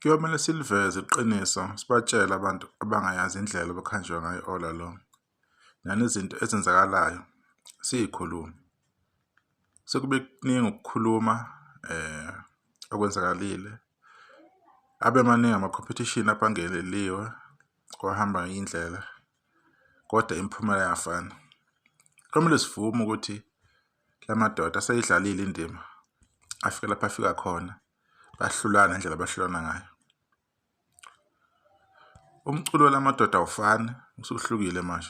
Kuyomele siliveze iqiniso sibatshele abantu abangayazi indlela obekuhanjwa ngayo all along, nanezinto ezenzakalayo siy'khulume. Sekube kuningi ukukhuluma okwenzakalile, abe maningi ama-competition apho angeneliwe kwahamba ngenye indlela kodwa imiphumela yafana. Kwamele sivume ukuthi la madoda aseyidlalile indima, afike lapho afika khona, bahlulana ngendlela abahlulana ngayo. Umculo wala madoda awufani, usuhlukile manje.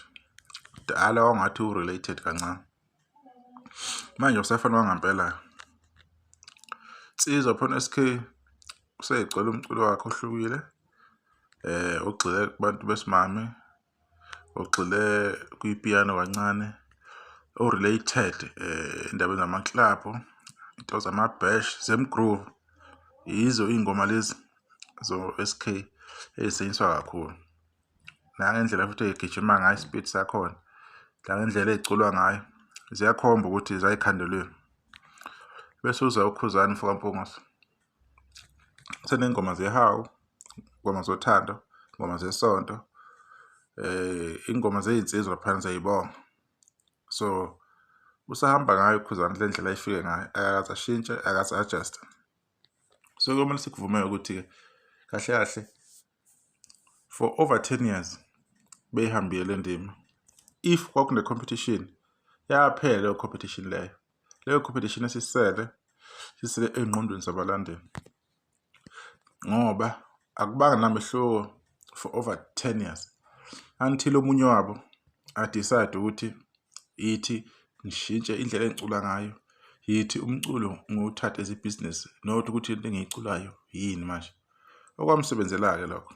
Kudala wawungathi u-related kancane, manje awusafani okwangempela. Insizwa phela u-S_K usey'gcwele umculo wakhe ohlukile, ugxile kubantu besimame, ugxile kwipiyano kancane, o-related ey'ndabeni zamaklabhu, into zama-bash, zem-groove. Yizo iy'ngoma lezi zo-S_K ey'setshenziswa kakhulu. Nangendlela futhi ey'gijima ngayo isipidi sakhona, nangendlela ey'culwa ngayo ziyakhomba ukuthi zay'khandelweni. Bese uza uKhuzani mfoka Mpungose, useney'ngoma zehawu, iy'ngoma zothando, iy'ngoma zesonto, iy'ngoma zey'nsizwa laphayana siyay'bonga. So usahamba ngayo uKhuzani kule ndlela ayefike ngayo, akakaze ashintshe, akakaze a-adjust-e. So kuyomele sikuvume ukuthi-ke kahle kahle for over 10 years beyihambile le ndima. If kwakune-competition, yaphela leyo competition leyo. Leyo competition esisele, sisele ey'ngqondweni zabalandeli ngoba akubanga namehluko for over 10 years until omunye wabo a-decide ukuthi yithi ngishintshe indlela engicula ngayo, yithi umculo ngiwuthathe as ibhizinisi not ukuthi into engiyiculayo yini manje. Okwamsebenzela-ke lokho,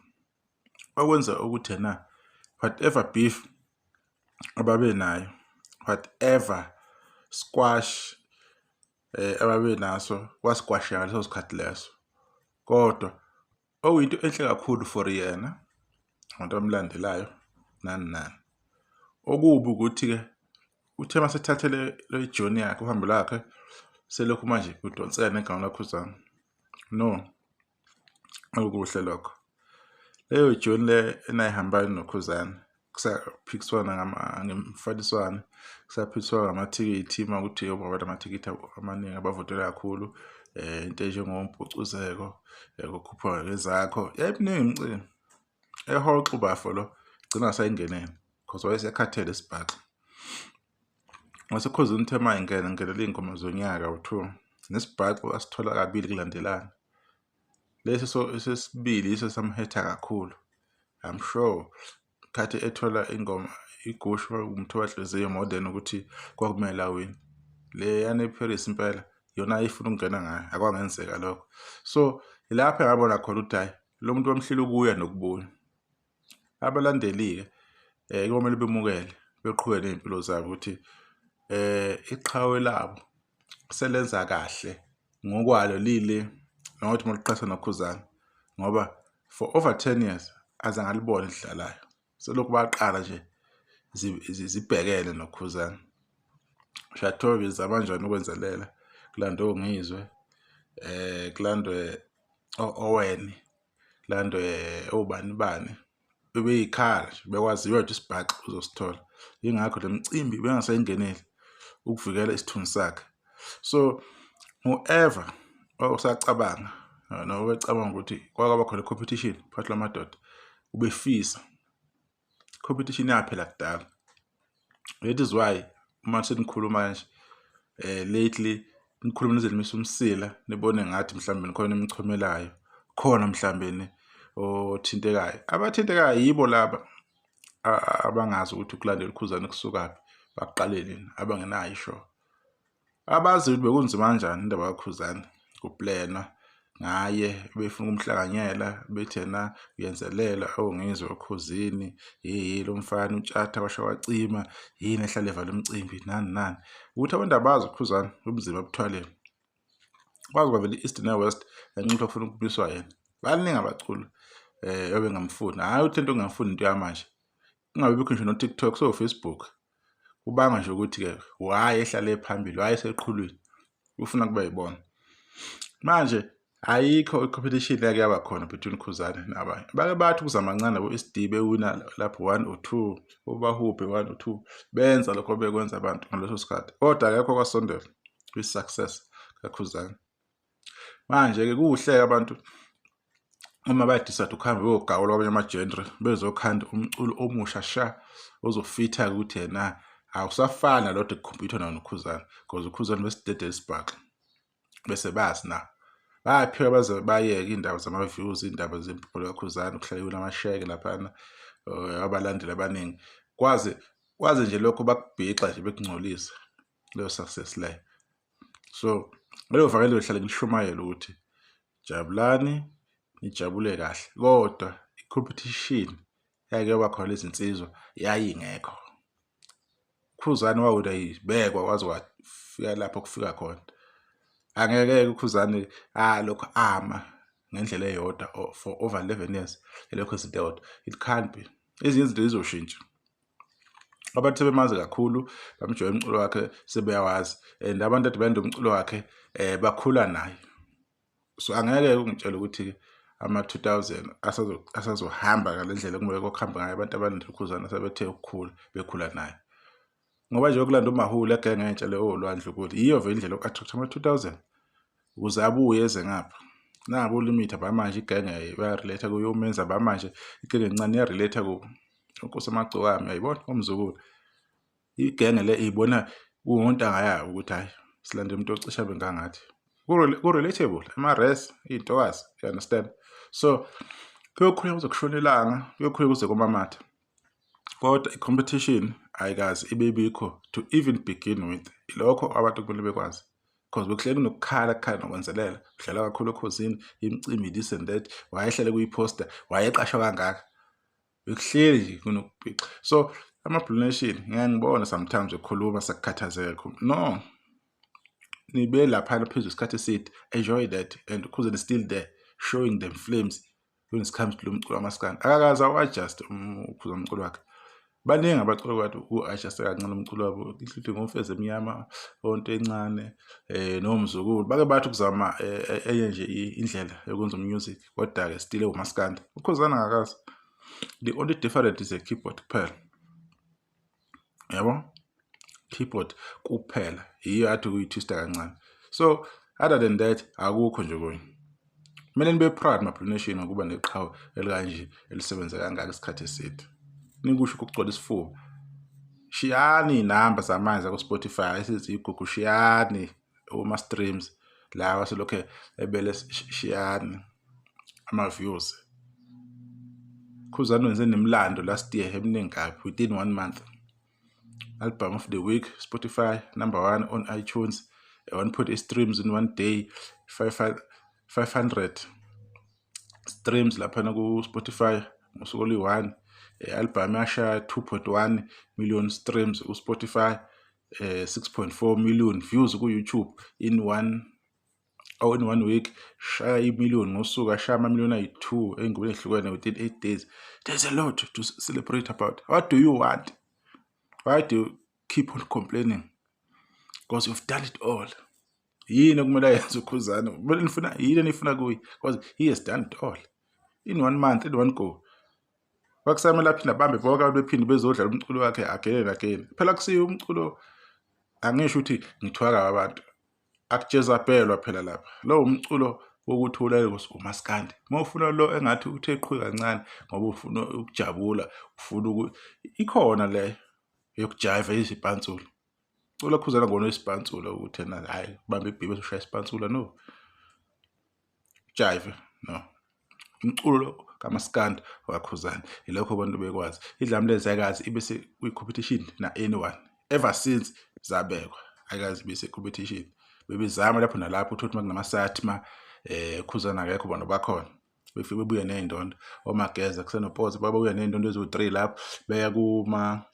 okwenza ukuthi ena whatever beef ababenayo, whatever squash ababenaso kwasikwasheka ngaleso sikhathi leso. Kodwa okuyinto enhle kakhulu for yena, abantu abamlandelayo nani nani. Okubi ukuthi-ke uthe uma sethathe le journey yakhe, uhambo lwakhe, selokhu manje kudonseka negama laKhuzani. No, akukuhle lokho. Leyo journey le enayihambayo noKhuzani kusaphikiswana ngemifaniswano, kusaphikiswana ngamathikithi uma kuwukuthi obaba amathikithi amaningi abavotela kakhulu, into enjengompucuzeko, ukukhuphuka ngezakho, yayiminingi imicimbi. Ehoxa ubafo lo gcina engasayingeneli cause wayesekhathele isibhaxu. WaseKhozini uthe uma engena ngenela iy'ngoma zonyaka u-two, nesibhaxu asithola kabili kulandelana. Lesi esesibili yiso esamhetha kakhulu. I'm sure khathi ethola ingoma igusha umthobanhliziyo more than ukuthi kwakumele awine. Leyana eParis impela iyona ayefuna ukungena ngayo, akwangenzeka lokho. So ilapho engabona khona ukuthi hhayi lo muntu bamhlula ukuya nokubuya. Abalandeli-ke komele bemukele beqhubeke ney'mpilo zabo ukuthi iqhawe labo selenza kahle ngokwalo lile not uma liqhatha noKhuzani ngoba for over 10 years azange alibone elidlalayo. Selokhu baqala nje zibhekene noKhuzani. Shathiwa bezama kanjani ukwenzelela kulandwe oNgizwe, kulandwe o-Owen, kulandwe obani bani bebeyikhala nje bekwaziwa ukuthi isibhaxu uzosithola. Yingakho le micimbi bengasayingeneli ukuvikela isithunzi sakhe. So whoever osacabanga noma obecabanga ukuthi kwake kwaba khona i-competition phakathi kwamadoda ubefisa, competition yaphela kudala. That is why uma senikhuluma kanje lately nikhuluma nize nimise umsila nibone ngathi mhlawumbe khona enichomelayo, khona mhlawumbe othintekayo. Abathintekayo yibo laba abangazi ukuthi ukulandela uKhuzani kusukaphi, bakuqale nini, abangenayo i-sure. Abazi ukuthi bekunzima kanjani indaba kaKhuzani kuplenwa ngaye befuna ukumhlanganyela bethi yena uyenzelela oNgizwe oKhozini, hheyi lo mfana uTshatha washa wacima, yini ehlale evala umcimbi nani nani. Ukuthi abantu abazi uKhuzani ubunzima abuthwalile. Kwaze kwavela i-East ne-West yanxusa kufuna ukubuyiswa yena. Baningi abaculi ebengamfuni, hhayi ukuthi lento engamfuni into yamanje. Kungabe bikho ngisho no-TikTok so-Facebook. Kubanga nje ukuthi-ke why ehlale phambili, why eseqhulwini, ufuna kube yibona. Manje Ayikho i-competition yake yaba khona between Khuzani nabanye. Bake bathi ukuzama kancane nabo-S_D bewina lapho one or two, obahubhe one or two, benza lokho bekwenza abantu ngaleso sikhathi, kodwa akekho okwasondela kwi-success kaKhuzani. Manje-ke kuhle-ke abantu uma ba-decide ukuhamba beyogawula kwamanye ama-genre bezokhanda umculo omusha sha ozofitha-ke ukuthi yena awusafani nalo kade ku-compete-wa nawo noKhuzani, cause uKhuzani besidedela isibhaxu bese bazi na. Baphika baze bayeke iy'ndaba zama-views, iy'ndaba zempilo kaKhuzani, kuhlale kunamasheke laphana, abalandeli abaningi. Kwaze kwaze nje lokho bakubhixa nje bekungcolisa leyo success leyo. So lelo vangeli ngihlale ngilishumayela ukuthi jabulani nijabule kahle, kodwa i-competition yake yaba khona lezinsizwa yayingekho. Ukhuzani wawina yibekwa waze wafika lapho kufika khona. Angeke-ke uKhuzani alokhu ama ngendlela eyodwa for over 11 years elokhu izinto eyodwa. It can't be. Ezinye izinto zizoshintsha. Abantu sebemazi kakhulu, bamjoyina umculo wakhe sebeyawazi and abantu ade belanda umculo wakhe bakhula naye. So angeke ungitshele ukuthi ama-2000 asazohamba ngale ndlela ekumele kokuhamba ngayo abantu abalanda uKhuzani asebethe ukukhula bekhula naye. Ngoba nje ukulanda uMahulu egenge entsha le owolwandle ukuthi yiyo vele indlela yoku-attract ama-2000 ukuze abuye eze ngapha. Nabo oLimit abamanje igenge baya-relate kuyo, uMenzi abamanje igenge encane iya-relate kubo. Unkosi Amagcokama uyayibona umzukulu. Igenge le iyibona kuwontanga yabo ukuthi hhayi silande umuntu ocishe abe ngangathi. Ku-relatable, ama-res, iy'ntokazi, you understand? So kuyokhulunywa kuze kushone ilanga, kuyokhulunywa kuze komamatha. Kodwa i-competition ayikaze ibe bikho to even begin with. Ilokho abantu kumele bekwazi. Cause bekuhleli kunokukhala kukhala nokwenzelela, kudlalwa kakhulu okhozini, imicimbi this and that, wayehlele kuyiphosta, wayeqashwa kangaka. Bekuhleli nje kunokubhixa. So ama-Blue Nation ngiyake ngibone sometimes ekhuluma sekukhathazeka kakhulu. No, nibe laphana phezu isikhathi eside, enjoy that and uKhuzani is still there showing them flames when it comes to lo mculo wamaskandi. Akakaze awu-adjust uKhuzani umculo wakhe. Baningi abaculi kade u-adjust kancane umculo wabo, including oMfezi Emnyama, oNto Encane, noMzukulu. Bake bathi ukuzama enye nje indlela yokwenza music, kodwa-ke still ewumaskandi. UKhuzani akakaze. The only difference is a keyboard kuphela. Yabo? Keyboard kuphela yiyo athi ukuyi-twista kancane. So other than that akukho nje okunye. Kumele nibe proud ma-Blue Nation ngokuba neqhawe elikanje elisebenze kangaka isikhathi eside. Nikusho ukugcwala isifuba. Shiyani iy'namba zamanje zaku-Spotify esithi igugu, shiyani oma-streams lawa selokhe ebele, shiyani ama-views. Khuzani wenze nemilando last year eminingi kabi within one month. Album of the week, Spotify, number one on iTunes, 1.8 streams in one day, 500 streams laphana ku-Spotify ngosuku oluyi-one. I-album yashaya 2.1 million streams ku-Spotify, 6.4 million views ku-YouTube in one week. Shaya imiliyoni ngosuku, ashaya amamiliyoni ayi-2 ey'ngomeni ey'hlukene within 8 days. There's a lot to celebrate about. What do you want? Why do you keep on complaining? Because you've done it all. Yini okumele ayenze uKhuzani? Kumele nifuna yini enifuna kuye? Because he has done it all. In one month, in one go. Kwakusamele aphinde abambe bonke abantu bephinde bezodlala umculo wakhe again and again. Phela kusiyo umculo, angisho ukuthi ngithiwa kabi abantu. Akujezabhelwa phela lapha. Lo umculo wokuthi ulalele umaskandi. Uma ufuna lo engathi uthe qhu kancane ngoba ufuna ukujabula, ufuna ikhona le yokujayiva izipantsula. Cula Khuzani ngona isipantsula ukuthi ena hayi bamba ibhibe ushaya isipantsula, no. Jive no. Umculo kamaskandi waKhuzani ilokho abantu bekwazi. Idlamleza ayikaze ibe kwi-competition na anyone ever since zabekwa, ayikaze ibe se-competition. Bebezama lapho nalapho, uthole ukuthi makunama-SATMA Khuzani akekho, bona bakhona befike bebuye ney'ndondo, oMageza kusenophosa babuya ney'ndondo eziwu-3 lapho, beya kuma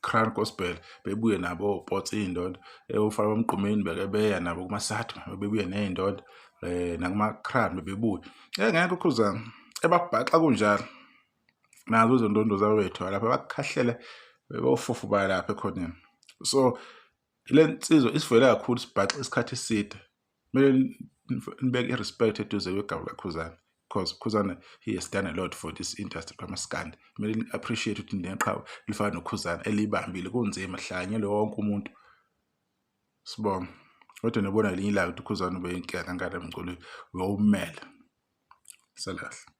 Crown Gospel bebuye nabo opotsa iy'ndondo, ofana boMgqumeni beke beya nabo kuma-SATMA bebuye ney'ndondo, nakuma-Crown bebebuya. Engekho uKhuzani ebabhaxa kunjalo, nazo izindondo zabo bey'thola lapha bakhahlele bofufu balapha ekhoneni. So le nsizwa isivele kakhulu sibhaxe isikhathi eside. Kumele nibeke i-respect eduze kwegama likaKhuzani because Khuzani, he has done a lot for this industry kamaskandi. Kumele ni-appreciate ukuthi neqhawe lifana noKhuzani elibambile, kunzima hlanyelwe wonke umuntu. Sibonge. Kodwa nibona ngelinye ilanga ukuthi uKhuzani ube yinkinga kangakanani emculweni, uyowumela. Sala kahle.